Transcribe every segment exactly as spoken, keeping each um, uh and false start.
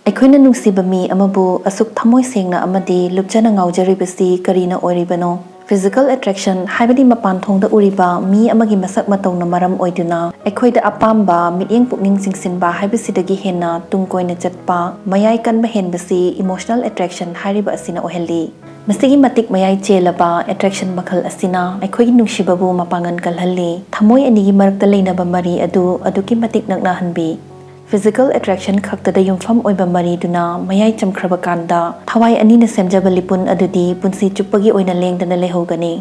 ꯑꯩꯈꯣꯏꯅ ꯅꯨꯡꯁꯤꯕ ꯃꯤ ꯑꯃꯕꯨ ꯑꯁꯨꯛ ꯊꯃꯣꯏ ꯁꯦꯡꯅ ꯑꯃꯗꯤ ꯂꯨꯞꯆꯅ ꯉꯥꯎꯖꯔꯤꯕꯁꯤ ꯀꯔꯤꯅ ꯑꯣꯏꯔꯤꯕꯅꯣ? Physical attraction ꯍꯥꯏꯕꯗꯤ ꯃꯄꯥꯟ ꯊꯣꯡꯗ ꯎꯔꯤꯕ ꯃꯤ ꯑꯃꯒꯤ ꯃꯁꯛ ꯃꯇꯧꯅ ꯃꯔꯝ ꯑꯣꯏꯗꯨꯅ ꯑꯩꯈꯣꯏꯗ ꯑꯄꯥꯝꯕ, ꯃꯤꯠꯌꯦꯡ ꯄꯨꯛꯅꯤꯡ ꯆꯤꯡꯁꯤꯟꯕ ꯍꯥꯏꯕꯁꯤꯗꯒꯤ ꯍꯦꯟꯅ ꯇꯨꯡ ꯀꯣꯏꯅ ꯆꯠꯄ, ꯃꯌꯥꯏ ꯀꯟꯕ ꯍꯦꯟꯕꯁꯤ emotional attraction ꯍꯥꯏꯔꯤꯕ ꯑꯁꯤꯅ ꯑꯣꯏꯍꯜꯂꯤ꯫ ꯃꯁꯤꯒꯤ ꯃꯇꯤꯛ ꯃꯌꯥꯏ ꯆꯦꯜꯂꯕ attraction ꯃꯈꯜ ꯑꯁꯤꯅ ꯑꯩꯈꯣꯏꯒꯤ ꯅꯨꯡꯁꯤꯕꯕꯨ ꯃꯄꯥꯡꯒꯜ ꯀꯜꯍꯜꯂꯤ꯫ ꯊꯃꯣꯏ ꯑꯅꯤꯒꯤ ꯃꯔꯛꯇ ꯂꯩꯅꯕ ꯃꯔꯤ ꯑꯗꯨ ꯑꯗꯨꯛꯀꯤ ꯃꯇꯤꯛ ꯅꯛꯅꯍꯟꯕꯤ꯫ Physical attraction ꯈꯛꯇꯗ ꯌꯨꯝꯐꯝ ꯑꯣꯏꯕ ꯃꯔꯤꯗꯨꯅ ꯃꯌꯥꯏ ꯆꯝꯈ꯭ꯔꯕ ꯀꯥꯟꯗ, ꯊꯋꯥꯏ ꯑꯅꯤꯅ ꯁꯦꯝꯖꯕ ꯂꯤꯄꯨꯟ ꯑꯗꯨꯗꯤ ꯄꯨꯟꯁꯤ ꯆꯨꯞꯄꯒꯤ ꯑꯣꯏꯅ ꯂꯦꯡꯗꯅ ꯂꯩꯍꯧꯒꯅꯤ꯫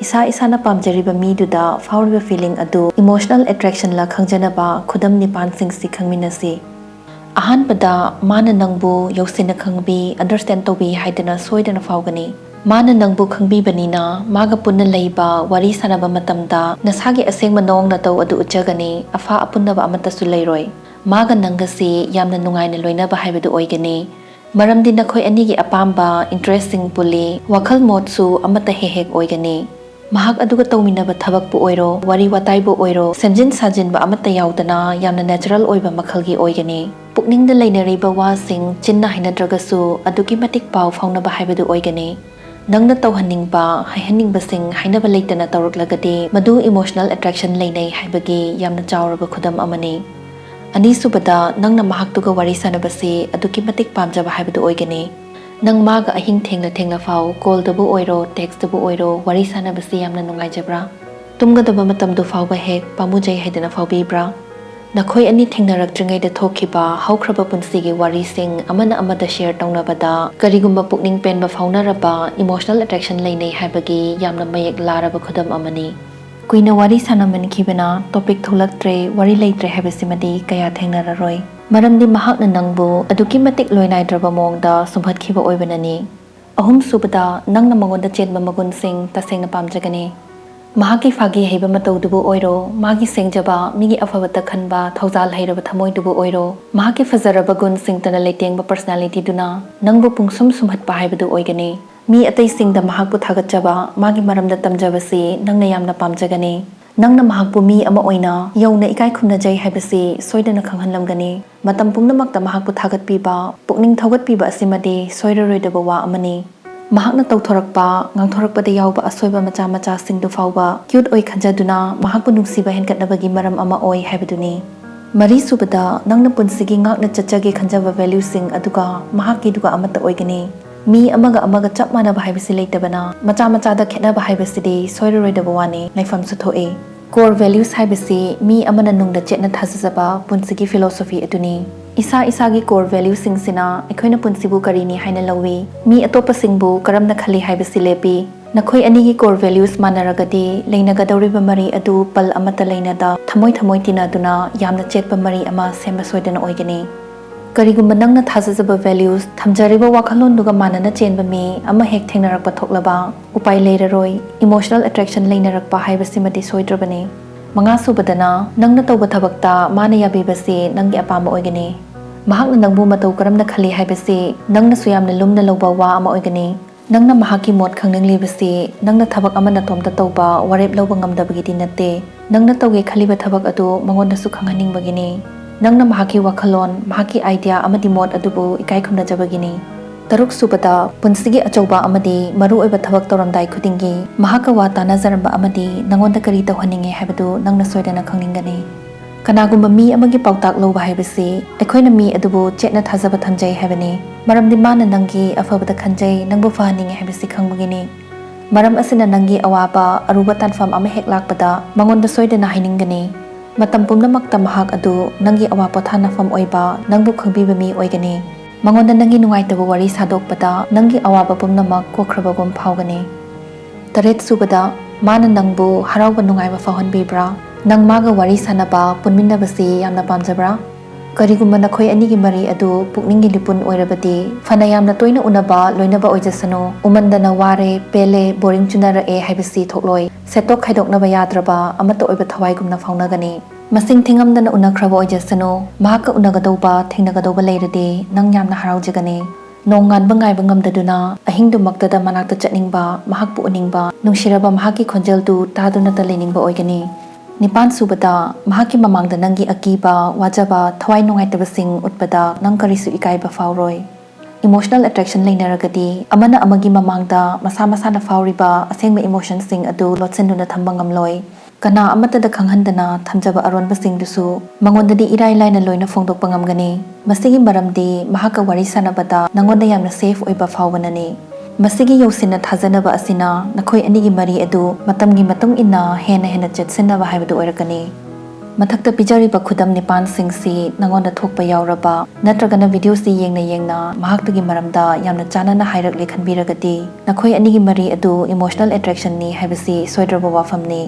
ꯏꯁꯥ ꯏꯁꯥꯅ ꯄꯥꯝꯖꯔꯤꯕ ꯃꯤꯗꯨꯗ ꯐꯥꯎꯔꯤꯕ feeling ꯑꯗꯨ emotional attraction ꯂ ꯈꯪꯖꯅꯕ ꯈꯨꯗꯝ ꯅꯤꯄꯥꯟꯁꯤꯡꯁꯤ ꯈꯪꯃꯤꯟꯅꯁꯤ꯫ ꯑꯍꯥꯟꯕꯗ, ꯃꯥꯅ ꯅꯪꯕꯨ ꯌꯧꯁꯤꯟꯅ ꯈꯪꯕꯤ, understand ꯇꯧꯕꯤ ꯍꯥꯏꯗꯅ ꯁꯣꯏꯗꯅ ꯐꯥꯎꯒꯅꯤ꯫ ꯃꯥꯅ ꯅꯪꯕꯨ ꯈꯪꯕꯤꯕꯅꯤꯅ, ꯃꯥꯒ ꯄꯨꯟꯅ ꯂꯩꯕ, ꯋꯥꯔꯤ ꯁꯥꯟꯅꯕ ꯃꯇꯝꯗ ꯅꯁꯥꯒꯤ ꯑꯁꯦꯡꯕ ꯅꯑꯣꯡ ꯅꯇꯧ ꯑꯗꯨ ꯎꯠꯆꯒꯅꯤ, ꯑꯐꯥ ꯑꯄꯨꯟꯅꯕ ꯑꯃꯠꯇꯁꯨ ꯂꯩꯔꯣꯏ꯫ ꯃꯥꯒ ꯅꯪꯒꯁꯤ ꯌꯥꯝꯅ ꯅꯨꯡꯉꯥꯏꯅ ꯂꯣꯏꯅꯕ ꯍꯥꯏꯕꯗꯨ ꯑꯣꯏꯒꯅꯤ, ꯃꯔꯝꯗꯤ ꯅꯈꯣꯏ ꯑꯅꯤꯒꯤ ꯑꯄꯥꯝꯕ, interest ꯁꯤꯡ ꯄꯨꯜꯂꯤ, ꯋꯥꯈꯜ ꯃꯣꯠꯁꯨ ꯑꯃꯠꯇ ꯍꯦꯛ ꯍꯦꯛ ꯑꯣꯏꯒꯅꯤ꯫ ꯃꯍꯥꯛ ꯑꯗꯨꯒ ꯇꯧꯃꯤꯟꯅꯕ ꯊꯕꯛꯄꯨ ꯑꯣꯏꯔꯣ, ꯋꯥꯔꯤ ꯋꯥꯇꯥꯏꯕꯨ ꯑꯣꯏꯔꯣ, ꯁꯦꯝꯖꯤꯟ ꯁꯥꯖꯤꯟꯕ ꯑꯃꯠꯇ ꯌꯥꯎꯗꯅ ꯌꯥꯝꯅ natural ꯑꯣꯏꯕ ꯃꯈꯜꯒꯤ ꯑꯣꯏꯒꯅꯤ꯫ ꯄꯨꯛꯅꯤꯡꯗ ꯂꯩꯅꯔꯤꯕ ꯋꯥꯁꯤꯡ ꯆꯤꯟꯅ ꯍꯥꯏꯅꯗ꯭ꯔꯒꯁꯨ ꯑꯗꯨꯛꯀꯤ ꯃꯇꯤꯛ ꯄꯥꯎ ꯐꯥꯎꯅꯕ ꯍꯥꯏꯕꯗꯨ ꯑꯣꯏꯒꯅꯤ꯫ ꯅꯪꯅ ꯇꯧꯍꯟꯅꯤꯡꯕ, ꯍꯥꯏꯍꯟꯅꯤꯡꯕꯁꯤꯡ ꯍꯥꯏꯅꯕ ꯂꯩꯇꯅ ꯇꯧꯔꯛꯂꯒꯗꯤ, ꯃꯗꯨ emotional attraction ꯂꯩꯅꯩ ꯍꯥꯏꯕꯒꯤ ꯌꯥꯝꯅ ꯆꯥꯎꯔꯕ ꯈꯨꯗꯝ ꯑꯃꯅꯤ꯫ ꯑꯅꯤꯁꯨꯕꯗ, ꯅꯪꯅ ꯃꯍꯥꯛꯇꯨꯒ ꯋꯥꯔꯤ ꯁꯥꯟꯅꯕꯁꯤ ꯑꯗꯨꯛꯀꯤ ꯃꯇꯤꯛ ꯄꯥꯝꯖꯕ ꯍꯥꯏꯕꯗꯨ ꯑꯣꯏꯒꯅꯤ꯫ ꯅꯪ ꯃꯥꯒ ꯑꯍꯤꯡ ꯊꯦꯡꯅ ꯊꯦꯡꯅ ꯐꯥꯎ, call ꯗꯕꯨ ꯑꯣꯏꯔꯣ, text ꯇꯕꯨ ꯑꯣꯏꯔꯣ, ꯋꯥꯔꯤ ꯁꯥꯟꯅꯕꯁꯤ ꯌꯥꯝꯅ ꯅꯨꯡꯉꯥꯏꯖꯕ꯭ꯔꯥ? ꯇꯨꯝꯒꯗꯕ ꯃꯇꯝꯗꯨ ꯐꯥꯎꯕ ꯍꯦꯛ ꯄꯥꯝꯃꯨꯖꯩ ꯍꯥꯏꯗꯅ ꯐꯥꯎꯕꯤꯕ꯭ꯔꯥ? ꯅꯈꯣꯏ ꯑꯅꯤ ꯊꯦꯡꯅꯔꯛꯇ꯭ꯔꯤꯉꯩꯗ ꯊꯣꯛꯈꯤꯕ ꯍꯧꯈ꯭ꯔꯕ ꯄꯨꯟꯁꯤꯒꯤ ꯋꯥꯔꯤꯁꯤꯡ ꯑꯃꯅ ꯑꯃꯗ share ꯇꯧꯅꯕꯗ ꯀꯔꯤꯒꯨꯝꯕ ꯄꯨꯛꯅꯤꯡ ꯄꯦꯟꯕ ꯐꯥꯎꯅꯔꯕ, emotional attraction ꯂꯩꯅꯩ ꯍꯥꯏꯕꯒꯤ ꯌꯥꯝꯅ ꯃꯌꯦꯛ ꯂꯥꯔꯕ ꯈꯨꯗꯝ ꯑꯃꯅꯤ꯫ ꯀꯨꯏꯅ ꯋꯥꯔꯤ ꯁꯥꯟꯅꯃꯟꯈꯤꯕꯅ topic ꯊꯣꯛꯂꯛꯇ꯭ꯔꯦ, ꯋꯥꯔꯤ ꯂꯩꯇ꯭ꯔꯦ ꯍꯥꯏꯕꯁꯤꯃꯗꯤ ꯀꯌꯥ ꯊꯦꯡꯅꯔꯔꯣꯏ꯫ ꯃꯔꯝꯗꯤ ꯃꯍꯥꯛꯅ ꯅꯪꯕꯨ ꯑꯗꯨꯛꯀꯤ ꯃꯇꯤꯛ ꯂꯣꯏꯅꯥꯏꯗ꯭ꯔꯕ ꯃꯑꯣꯡꯗ ꯁꯨꯝꯍꯠꯈꯤꯕ ꯑꯣꯏꯕꯅꯅꯤ꯫ ꯑꯍꯨꯝꯁꯨꯕꯗ, ꯅꯪꯅ ꯃꯉꯣꯟꯗ ꯆꯦꯟꯕ ꯃꯒꯨꯟꯁꯤꯡ ꯇꯁꯦꯡꯅ ꯄꯥꯝꯖꯒꯅꯤ꯫ ꯃꯍꯥꯛꯀꯤ ꯐꯥꯒꯤ ꯍꯩꯕ ꯃꯇꯧꯗꯨꯕꯨ ꯑꯣꯏꯔꯣ, ꯃꯥꯒꯤ ꯁꯦꯡꯖꯕ, ꯃꯤꯒꯤ ꯑꯐꯕꯇ ꯈꯟꯕ, ꯊꯧꯖꯥꯜ ꯍꯩꯔꯕ ꯊꯃꯣꯏꯗꯨꯕꯨ ꯑꯣꯏꯔꯣ, ꯃꯍꯥꯛꯀꯤ ꯐꯖꯔꯕ ꯒꯨꯟꯁꯤꯡꯇꯅ ꯂꯩꯇꯦꯡꯕ personality ꯗꯨꯅ ꯅꯪꯕꯨ ꯄꯨꯡꯁꯨꯝ ꯁꯨꯝꯍꯠꯄ ꯍꯥꯏꯕꯗꯨ ꯑꯣꯏꯒꯅꯤ꯫ ꯃꯤ ꯑꯇꯩꯁꯤꯡꯗ ꯃꯍꯥꯛꯄꯨ ꯊꯥꯒꯠꯆꯕ, ꯃꯥꯒꯤ ꯃꯔꯝꯗ ꯇꯝꯖꯕꯁꯤ ꯅꯪꯅ ꯌꯥꯝꯅ ꯄꯥꯝꯖꯒꯅꯤ꯫ ꯅꯪꯅ ꯃꯍꯥꯛꯄꯨ ꯃꯤ ꯑꯃ ꯑꯣꯏꯅ ꯌꯧꯅ ꯏꯀꯥꯏ ꯈꯨꯝꯅꯖꯩ ꯍꯥꯏꯕꯁꯤ ꯁꯣꯏꯗꯅ ꯈꯪꯍꯜꯂꯝꯒꯅꯤ꯫ ꯃꯇꯝ ꯄꯨꯝꯅꯃꯛꯇ ꯃꯍꯥꯛꯄꯨ ꯊꯥꯒꯠꯄꯤꯕ, ꯄꯨꯛꯅꯤꯡ ꯊꯧꯒꯠꯄꯤꯕ ꯑꯁꯤꯃꯗꯤ ꯁꯣꯏꯔꯔꯣꯏꯗꯕ ꯋꯥ ꯑꯃꯅꯤ꯫ ꯃꯍꯥꯛꯅ ꯇꯧꯊꯣꯔꯛꯄ, ꯉꯥꯡꯊꯣꯔꯛꯄꯗ ꯌꯥꯎꯕ ꯑꯁꯣꯏꯕ ꯃꯆꯥ ꯃꯆꯥꯁꯤꯡꯗꯨ ꯐꯥꯎꯕ cute ꯑꯣꯏ ꯈꯟꯖꯗꯨꯅ ꯃꯍꯥꯛꯄꯨ ꯅꯨꯡꯁꯤꯕ ꯍꯦꯟꯒꯠꯅꯕꯒꯤ ꯃꯔꯝ ꯑꯃ ꯑꯣꯏ ꯍꯥꯏꯕꯗꯨꯅꯤ꯫ ꯃꯔꯤꯁꯨꯕꯗ, ꯅꯪꯅ ꯄꯨꯟꯁꯤꯒꯤ ꯉꯥꯛꯅ ꯆꯠꯆꯒꯦ ꯈꯟꯖꯕ valueꯁꯤꯡ ꯑꯗꯨꯒ ꯃꯍꯥꯛꯀꯤꯗꯨꯒ ꯑꯃꯠꯇ ꯑꯣꯏꯒꯅꯤ꯫ ꯃꯤ ꯑꯃꯒ ꯑꯃꯒ ꯆꯞ ꯃꯥꯟꯅꯕ ꯍꯥꯏꯕꯁꯤ ꯂꯩꯇꯕꯅ, ꯃꯆꯥ ꯃꯆꯥꯗ ꯈꯦꯠꯅꯕ ꯍꯥꯏꯕꯁꯤꯗꯤ ꯁꯣꯏꯔꯔꯣꯏꯗꯕ ꯋꯥꯅꯤ, ꯂꯩꯐꯝꯁꯨ ꯊꯣꯛꯏ꯫ Core values ꯍꯥꯏꯕꯁꯤ ꯃꯤ ꯑꯃꯅ ꯅꯨꯡꯗ ꯆꯦꯠꯅ ꯊꯥꯖꯖꯕ ꯄꯨꯟꯁꯤꯒꯤ philosophy ꯑꯗꯨꯅꯤ꯫ ꯏꯁꯥ ꯏꯁꯥꯒꯤ core valueꯁꯤꯡꯁꯤꯅ ꯑꯩꯈꯣꯏꯅ ꯄꯨꯟꯁꯤꯕꯨ ꯀꯔꯤꯅꯤ ꯍꯥꯏꯅ ꯂꯧꯏ, ꯃꯤ ꯑꯇꯣꯞꯄꯁꯤꯡꯕꯨ ꯀꯔꯝꯅ ꯈꯜꯂꯤ ꯍꯥꯏꯕꯁꯤ ꯂꯦꯞꯄꯤ꯫ ꯅꯈꯣꯏ ꯑꯅꯤꯒꯤ core values ꯃꯥꯟꯅꯔꯒꯗꯤ, ꯂꯩꯅꯒꯗꯧꯔꯤꯕ ꯃꯔꯤ ꯑꯗꯨ ꯄꯜ ꯑꯃꯠꯇ ꯂꯩꯅꯗ ꯊꯃꯣꯏ ꯊꯃꯣꯏ ꯇꯤꯟꯅꯗꯨꯅ ꯌꯥꯝꯅ ꯆꯦꯠꯄ ꯃꯔꯤ ꯑꯃ ꯁꯦꯝꯕ ꯁꯣꯏꯗꯅ ꯑꯣꯏꯒꯅꯤ꯫ ꯀꯔꯤꯒꯨꯝꯕ ꯅꯪꯅ ꯊꯥꯖꯖꯕ values, ꯊꯝꯖꯔꯤꯕ ꯋꯥꯈꯜꯂꯣꯟꯗꯨꯒ ꯃꯥꯟꯅꯅ ꯆꯦꯟꯕ ꯃꯤ ꯑꯃ ꯍꯦꯛ ꯊꯦꯡꯅꯔꯛꯄ ꯊꯣꯛꯂꯕ, ꯎꯄꯥꯏ ꯂꯩꯔꯔꯣꯏ, emotional attraction ꯂꯩꯅꯔꯛꯄ ꯍꯥꯏꯕꯁꯤꯃꯗꯤ ꯁꯣꯏꯗ꯭ꯔꯕꯅꯤ꯫ ꯃꯉꯥꯁꯨꯕꯗꯅ, ꯅꯪꯅ ꯇꯧꯕ ꯊꯕꯛꯇ ꯃꯥꯅ ꯌꯥꯕꯤꯕꯁꯤ ꯅꯪꯒꯤ ꯑꯄꯥꯝꯕ ꯑꯣꯏꯒꯅꯤ꯫ ꯃꯍꯥꯛꯅ ꯅꯪꯕꯨ ꯃꯇꯧ ꯀꯔꯝꯅ ꯈꯜꯂꯤ ꯍꯥꯏꯕꯁꯤ ꯅꯪꯅꯁꯨ ꯌꯥꯝꯅ ꯂꯨꯝꯅ ꯂꯧꯕ ꯋꯥ ꯑꯃ ꯑꯣꯏꯒꯅꯤ꯫ ꯅꯪꯅ ꯃꯍꯥꯛꯀꯤ ꯃꯣꯠ ꯈꯪꯅꯤꯡꯂꯤꯕꯁꯤ ꯅꯪꯅ ꯊꯕꯛ ꯑꯃ ꯅꯇꯣꯝꯇ ꯇꯧꯕ ꯋꯥꯔꯦꯞ ꯂꯧꯕ ꯉꯝꯗꯕꯒꯤꯗꯤ ꯅꯠꯇꯦ꯫ ꯅꯪꯅ ꯇꯧꯒꯦ ꯈꯜꯂꯤꯕ ꯊꯕꯛ ꯑꯗꯨ ꯃꯉꯣꯟꯗꯁꯨ ꯈꯪꯍꯟꯅꯤꯡꯕꯒꯤꯅꯤ꯫ ꯅꯪꯅ ꯃꯍꯥꯛꯀꯤ ꯋꯥꯈꯜꯂꯣꯟ, ꯃꯍꯥꯛꯀꯤ idea ꯑꯃꯗꯤ ꯃꯣꯠ ꯑꯗꯨꯕꯨ ꯏꯀꯥꯏ ꯈꯨꯝꯅꯖꯕꯒꯤꯅꯤ꯫ ꯇꯔꯨꯛꯁꯨꯕꯗ, ꯄꯨꯟꯁꯤꯒꯤ ꯑꯆꯧꯕ ꯑꯃꯗꯤ ꯃꯔꯨꯑꯣꯏꯕ ꯊꯕꯛ ꯇꯧꯔꯝꯗꯥꯏ ꯈꯨꯗꯤꯡꯒꯤ ꯃꯍꯥꯛꯀ ꯋꯥ ꯇꯥꯟꯅꯖꯔꯝꯕ ꯑꯃꯗꯤ ꯅꯉꯣꯟꯗ ꯀꯔꯤ ꯇꯧꯍꯟꯅꯤꯡꯉꯤ ꯍꯥꯏꯕꯗꯨ ꯅꯪꯅ ꯁꯣꯏꯗꯅ ꯈꯪꯅꯤꯡꯒꯅꯤ꯫ ꯀꯅꯥꯒꯨꯝꯕ ꯃꯤ ꯑꯃꯒꯤ ꯄꯥꯎꯇꯥꯛ ꯂꯧꯕ ꯍꯥꯏꯕꯁꯤ ꯑꯩꯈꯣꯏꯅ ꯃꯤ ꯑꯗꯨꯕꯨ ꯆꯦꯠꯅ ꯊꯥꯖꯕ ꯊꯝꯖꯩ ꯍꯥꯏꯕꯅꯤ, ꯃꯔꯝꯗꯤ ꯃꯥꯅ ꯅꯪꯒꯤ ꯑꯐꯕꯗ ꯈꯟꯖꯩ, ꯅꯪꯕꯨ ꯐꯍꯟꯅꯤꯡꯉꯤ ꯍꯥꯏꯕꯁꯤ ꯈꯪꯕꯒꯤꯅꯤ꯫ ꯃꯔꯝ ꯑꯁꯤꯅ ꯅꯪꯒꯤ ꯑꯋꯥꯕ, ꯑꯔꯨꯕ ꯇꯥꯟꯐꯝ ꯑꯃ ꯍꯦꯛ ꯂꯥꯛꯄꯗ ꯃꯉꯣꯟꯗ ꯁꯣꯏꯗꯅ ꯍꯥꯏꯅꯤꯡꯒꯅꯤ꯫ ꯃꯇꯝ ꯄꯨꯝꯅꯃꯛꯇ ꯃꯍꯥꯛ ꯑꯗꯨ ꯅꯪꯒꯤ ꯑꯋꯥ ꯄꯣꯊꯥꯅꯐꯝ ꯑꯣꯏꯕ, ꯅꯪꯕꯨ ꯈꯪꯕꯤꯕ ꯃꯤ ꯑꯣꯏꯒꯅꯤ꯫ ꯃꯉꯣꯟꯗ ꯅꯪꯒꯤ ꯅꯨꯡꯉꯥꯏꯇꯕ ꯋꯥꯔꯤ ꯁꯥꯗꯣꯛꯄꯗ ꯅꯪꯒꯤ ꯑꯋꯥꯕ ꯄꯨꯝꯅꯃꯛ ꯀꯣꯛꯈ꯭ꯔꯕꯒꯨꯝ ꯐꯥꯎꯒꯅꯤ꯫ ꯇꯔꯦꯠꯁꯨꯕꯗ, ꯃꯥꯅ ꯅꯪꯕꯨ ꯍꯔꯥꯎꯕ ꯅꯨꯡꯉꯥꯏꯕ ꯐꯥꯎꯍꯟꯕꯤꯕ꯭ꯔꯥ? ꯅꯪ ꯃꯥꯒ ꯋꯥꯔꯤ ꯁꯥꯅꯕ, ꯄꯨꯟꯃꯤꯟꯅꯕꯁꯤ ꯌꯥꯝꯅ ꯄꯥꯝꯖꯕ꯭ꯔꯥ? ꯀꯔꯤꯒꯨꯝꯕ ꯅꯈꯣꯏ ꯑꯅꯤꯒꯤ ꯃꯔꯤ ꯑꯗꯨ ꯄꯨꯛꯅꯤꯡꯒꯤ ꯂꯤꯄꯨꯟ ꯑꯣꯏꯔꯕꯗꯤ, ꯐꯅ ꯌꯥꯝꯅ ꯇꯣꯏꯅ ꯎꯅꯕ, ꯂꯣꯏꯅꯕ ꯑꯣꯏꯖꯁꯅꯨ, ꯎꯃꯟꯗꯅ ꯋꯥꯔꯦ, ꯄꯦꯜꯂꯦ, boring ꯆꯨꯅꯔꯛꯑꯦ ꯍꯥꯏꯕꯁꯤ ꯊꯣꯛꯂꯣꯏ꯫ ꯁꯦꯠꯇꯣꯛ ꯈꯥꯏꯗꯣꯛꯅꯕ ꯌꯥꯗ꯭ꯔꯕ ꯑꯃꯠꯇ ꯑꯣꯏꯕ ꯊꯋꯥꯏꯒꯨꯝꯅ ꯐꯥꯎꯅꯒꯅꯤ꯫ ꯃꯁꯤꯡ ꯊꯤꯉꯝꯗꯅ ꯎꯅꯈ꯭ꯔꯕ ꯑꯣꯏꯖꯁꯅꯨ, ꯃꯍꯥꯛꯀ ꯎꯅꯒꯗꯧꯕ, ꯊꯦꯡꯅꯒꯗꯧꯕ ꯂꯩꯔꯗꯤ ꯅꯪ ꯌꯥꯝꯅ ꯍꯔꯥꯎꯖꯒꯅꯤ꯫ ꯅꯣꯡꯉꯥꯟꯕ ꯉꯥꯏꯕ ꯉꯝꯗꯗꯨꯅ ꯑꯍꯤꯡꯗꯨꯃꯛꯇꯗ ꯃꯅꯥꯛꯇ ꯆꯠꯅꯤꯡꯕ, ꯃꯍꯥꯛꯄꯨ ꯎꯅꯤꯡꯕ, ꯅꯨꯡꯁꯤꯔꯕ ꯃꯍꯥꯛꯀꯤ ꯈꯣꯟꯖꯦꯜꯗꯨ ꯇꯥꯗꯨꯅꯇ ꯂꯩꯅꯤꯡꯕ ꯑꯣꯏꯒꯅꯤ꯫ ꯅꯤꯄꯥꯟ ꯁꯨꯕꯗ, ꯃꯍꯥꯛꯀꯤ ꯃꯃꯥꯡꯗ ꯅꯪꯒꯤ ꯑꯀꯤꯕ, ꯋꯥꯖꯕ, ꯊꯋꯥꯏ ꯅꯨꯡꯉꯥꯏꯇꯕꯁꯤꯡ ꯎꯠꯄꯗ ꯅꯪ ꯀꯔꯤꯁꯨ ꯏꯀꯥꯏꯕ ꯐꯥꯎꯔꯣꯏ꯫ Emotional attraction ꯂꯩꯅꯔꯒꯗꯤ ꯑꯃꯅ ꯑꯃꯒꯤ ꯃꯃꯥꯡꯗ ꯃꯁꯥ ꯃꯁꯥꯅ ꯐꯥꯎꯔꯤꯕ ꯑꯁꯦꯡꯕ emotionꯁꯤꯡ ꯑꯗꯨ ꯂꯣꯠꯁꯤꯟꯗꯨꯅ ꯊꯝꯕ ꯉꯝꯂꯣꯏ꯫ ꯀꯅꯥ ꯑꯃꯠꯇꯗ ꯈꯪꯍꯟꯗꯅ ꯊꯝꯖꯕ ꯑꯔꯣꯟꯕꯁꯤꯡꯗꯨꯁꯨ ꯃꯉꯣꯟꯗꯗꯤ ꯏꯔꯥꯏ ꯂꯥꯏꯅ ꯂꯣꯏꯅ ꯐꯣꯡꯗꯣꯛꯄ ꯉꯝꯒꯅꯤ꯫ ꯃꯁꯤꯒꯤ ꯃꯔꯝꯗꯤ ꯃꯍꯥꯛꯀ ꯋꯥꯔꯤ ꯁꯥꯟꯅꯕꯗ ꯅꯉꯣꯟꯗ ꯌꯥꯝꯅ safe ꯑꯣꯏꯕ ꯐꯥꯎꯕꯅꯅꯤ꯫ ꯃꯁꯤꯒꯤ ꯌꯧꯁꯤꯟꯅ ꯊꯥꯖꯅꯕ ꯑꯁꯤꯅ ꯅꯈꯣꯏ ꯑꯅꯤꯒꯤ ꯃꯔꯤ ꯑꯗꯨ ꯃꯇꯝꯒꯤ ꯃꯇꯨꯡ ꯏꯟꯅ ꯍꯦꯟꯅ ꯍꯦꯟꯅ ꯆꯦꯠꯁꯤꯟꯅꯕ ꯍꯥꯏꯕꯗꯨ ꯑꯣꯏꯔꯛꯀꯅꯤ꯫ ꯃꯊꯛꯇ ꯄꯤꯖꯔꯤꯕ ꯈꯨꯗꯝ ꯅꯤꯄꯥꯟꯁꯤꯡꯁꯤ ꯅꯉꯣꯟꯗ ꯊꯣꯛꯄ ꯌꯥꯎꯔꯕ ꯅꯠꯇ꯭ꯔꯒꯅ videoꯁꯤ ꯌꯦꯡꯅ ꯌꯦꯡꯅ ꯃꯍꯥꯛꯇꯒꯤ ꯃꯔꯝꯗ ꯌꯥꯝꯅ ꯆꯥꯅꯅ ꯍꯥꯏꯔꯛꯂꯦ ꯈꯟꯕꯤꯔꯒꯗꯤ, ꯅꯈꯣꯏ ꯑꯅꯤꯒꯤ ꯃꯔꯤ ꯑꯗꯨ emotional attractionꯅꯤ ꯍꯥꯏꯕꯁꯤ ꯁꯣꯏꯗ꯭ꯔꯕ ꯋꯥꯐꯝꯅꯤ꯫